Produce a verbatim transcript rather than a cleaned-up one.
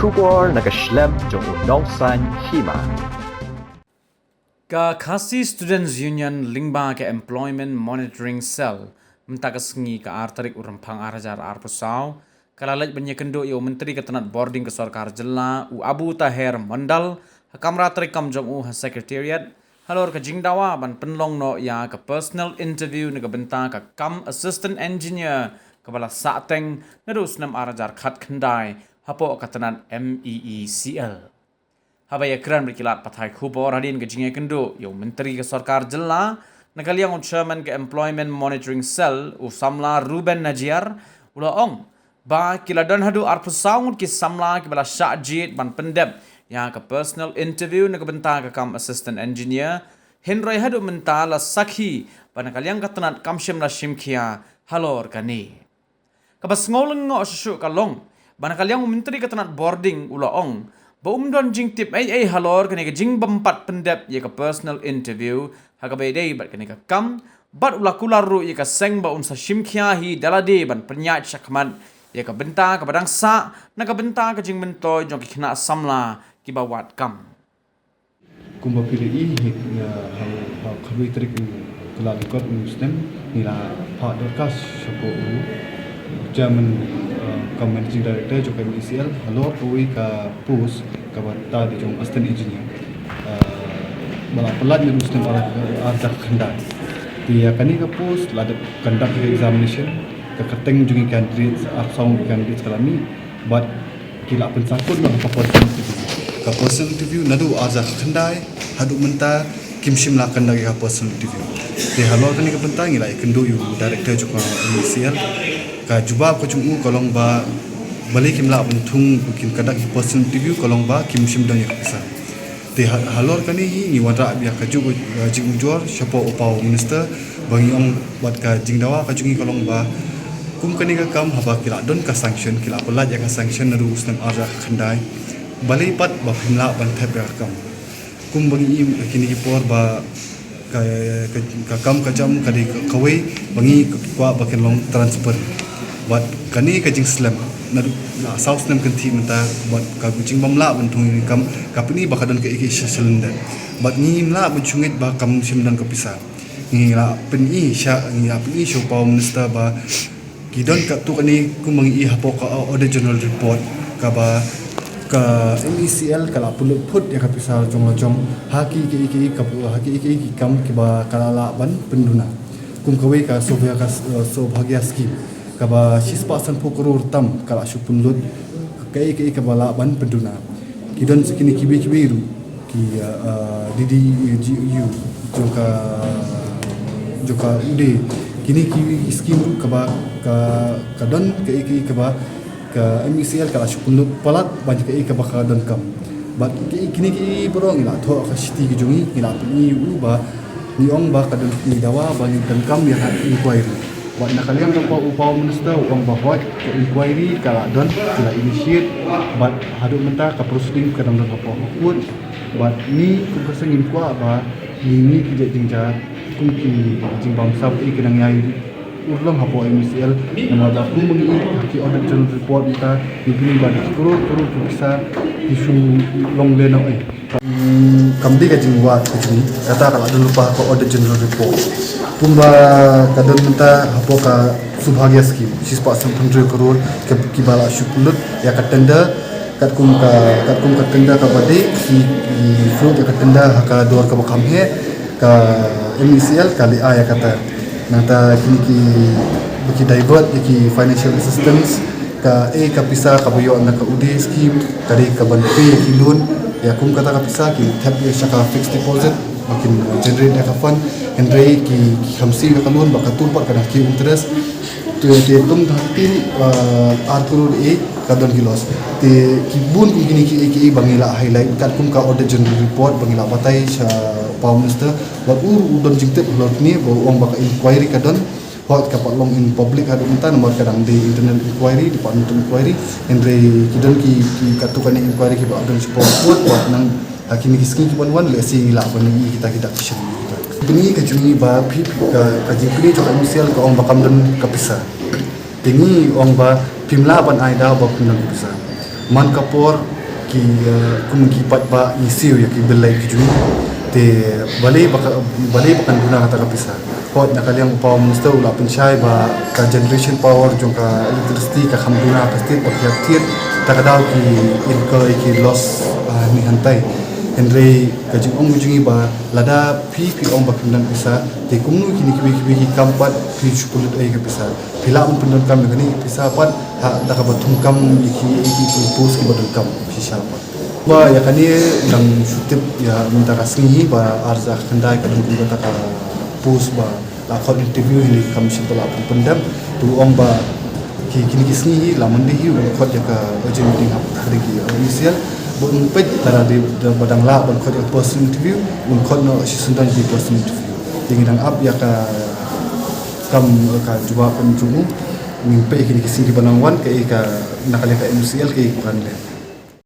Khubor na ka shlem jong u Nongsaiñ Hima. Ka Khasi Students Union lyngba ka Employment Monitoring Cell mynta ka sngi ka ar tarik u Rymphang ar hajar arphew saw ka la leit ban ïakynduh ïa u Myntri ka tnat bording ka sorkar jylla u Abu Taher Mondal ha kamra treikam jong u ha Secretariat halor ka jingdawa ban pynlong noh ïa ka personal interview na ka bynta ka kam assistant engineer kaba la sahteng naduh u snem ar hajar khatkhyndai hapoh ka tnat M E E C L. Haba ïakren bad ki lad pathai khubor hadien ka jingïakynduh ïa u Myntri ka sorkar jylla na ka liang u Chairman ka Employment Monitoring Cell u samla Ruben Najiar u la ong ba ki la don haduh arphew saw ngut ki samla kiba la shah jied ban pyndep ïa ka personal interview na ka bynta ka kam assistant engineer, hynrei haduh mynta la sakhi ba na ka liang ka tnat kam shym la shim khia halor kane. Kaba sngew lyngngoh shuh shuh ka long ba na ka liang u Myntri ka tnat bording u la ong ba um don jingtip ei ei halor kane ka jingbym pat pyndep ïa ka personal interview ha kaba ïadei bad kane ka kam, bad u la kular ruh ïa ka seng ba un sa shim khia hi da lade ban pynïaid shakhmat ïa ka bynta kaba dang sah na ka bynta ka jingmyntoi jong ki khynnah samla kiba wad kam. Kumba phi la i, ha, ha, ha khatwei tarik u Kyllalyngkot u snem, ngi la phah dorkhas shapoh u Chairman, uh, cum Managing Director jong ka M E C L halor kawei ka post kaba tad jong Assistant Engineer, uh, ba la pyllait naduh u snem ar, ar hajar khyndai. Te ïa kane ka post la dep conduct ïa ka examination, ka kyrteng jong ki candidates, arphew saw candidates ka la mih, bad ki la pynsangkut noh ka personal interview. Ka personal interview naduh ar hajar khyndai haduh mynta kim shym la conduct ïa ka personal interview. Te halor kane ka bynta ngi la ïakynduh ïa u director jong ka M E C L. Ka jubab ka jong u ka long ba balei kim lah ban thung ba kin conduct ïa ka personal interview ka long ba kim shym don ïa ka pisa. Te ha-, halor kane hi ngi wanrah biang ka ju-, ka jingujor shapoh u paw minister ba ngi ong bad ka jingdawa ka jong ngi ka long ba kum kane ka kam haba ki la don ka sanction, ki la pyllait ïa ka sanction naduh u snem ar hajar khyndai. Balei pat ba phim lah ban thep ïa ka kam. Kum ba ngi i ha kine ki por ba ka, ka, ka kam ka jam ka dei ka, kawei ba ngi kwah ba kan long transparent. Bad kane ka jingslem naduh la saw snem kynthih mynta bad ka jingbym lah ban thung ïa ka kam ka pyni ba ka don kaei kaei sha shalyndet. Bad ngim lah ban shu ngeit ba kam shym don ka pisa. Ngi la pyni sha, ngi la pyni sha u paw minister ba ki don katto katne kum ba ngi i hapoh ka Audit General Report kaba ka M E C L ka la pynlut phut ïa ka pisa la jong la jong ha ki, ki, ki, ka, ha ki, ki, ki kam kiba ka la lah ban pynduna. Kum kawei ka Saubhagya, ka, eh, Saubhagya scheme kaba shispah sanphew klur tam ka la shu pynlut kaei kaei kaba lah ban pynduna. Ki don sa kine kiwei kiwei ruh ki, uh, uh, D D G U jong ka, jong ka UDAY. Kine ki scheme ruh kaba ka, ka don kaei kaei kaba ka M E C L ka la shu pynlut palat ban kaei kaba ka donkam. Bad ki, kine ki baroh ngi la thoh ha ka shithi ka jong ngi, ngi la pyni ïa u ba ngi ong ba ka don, ngi dawa ba ngi donkam ïa ka inquiry. Bad na ka liang ka, u paw minister u ong ba hooid ka inquiry ka la don, ki la initiate, bad haduh mynta ka proceeding ka dang don hapoh ka court. Bad ngi kum ka seng ngim kwah ba ngi, ngi ki jait jingjar kum ki jingbamsap ïa ki nang ïai urlong hapoh M E C L. Namar ba kum ngi ha ki Audit General Report mynta ngi pyni ba da ki klur klur ki pisa ki shu long lehnoh, eh. Kam, kam dei ka jingwad ka jong ngi, kata ka la don lypa ha ka Audit General Report. Kumba ka don mynta hapoh ka Saubhagya scheme, shispah sanphew hynriew klur ki, kiba la shu pynlut ïa ka tender, katkum ka, katkum ka tender kaba dei, ki, ki float ïa ka tender ha ka dor kaba kham heh, ka M E C L ka leh ïa kata. Nangta kine ki, ba ki divert ïa ki financial assistance, kaei ka pisa kaba ïoh na ka UDAY scheme ka dei ka ban pay ïa ki loan, ïa kum kata ka pisa ki thep ïa sha ka fixed deposit ba kin generate ïa ka fund, hynrei ki, ki kham siew ïa ka loan ba katto pat ka dang kiew interest. Te, te tum ha ki, uh, ar klur eh ka don ki loss. Te ki bun kum kine kiei kiei ba ngi la highlight katkum ka Audit General Report ba ngi la batai sha Prime Minister. Bad u ruh u don jingtip halor kine ba u ong ba ka inquiry ka don. Hooid ka pat long in public haduh mynta namar ka dang dei internal inquiry, departmental inquiry. Hynrei ki don ki, ki katto katne inquiry kiba don shapoh court, bad nang ha kine ki sngi kiban wan lehse ngi lah ban ïohi kita ki dak ki shen. Pyni ka jong ngi ba phi, ka, ka jingpyni jong ka M E C L ka ong ba kam don ka pisa. Te ngi ong ba phim lah ban ai daw ba phim don ka pisa. Man ka por ki, eh, kum ki paidbah ngi siew ïa ki bill light ki jong ngi. Te balei ba ka, balei ba kan duna kata ka pisa. Hooid, na ka liang u Power Minister u la pynshai ba ka generation power jong ka electricity ka kham duna ha ka state ba ki hap thied. Ta ka daw ki incur ïa ki loss, ah, hangne hangtai. Hynrei ka jingong jong ngi ba lada phi phi ong ba phim don pisa, te kumno kine kiwei kiwei ki kam pat phi shu pynlut ei ka pisa. Phi lah ban pyndonkam ïa kane ka pisa pat ha da kaba thungkam ïa ki, ïa ki post kiba donkam shisha pat. Ba ïa kane dang shu tip ïa mynta ka sngi hi ba ar hajar khyndai ka dang kum kata ka post ba la khot interview hi, kam shym ba la pynpyndem. Te u ong ba ki, kine ki sngi hi la Monday hi un khot ïa ka urgent meeting hapdeng ki official ba un peit lada dei ba dang lah ban khot ïa ka personal interview, un khot noh shisyndon ïa ki personal interview. Te ngi dang ap ïa ka kam ka jubab jong u. Ngin peit kine ki sngi kiba nang wan kaei ka, na ka liang ka M C L kaei ka ban leh.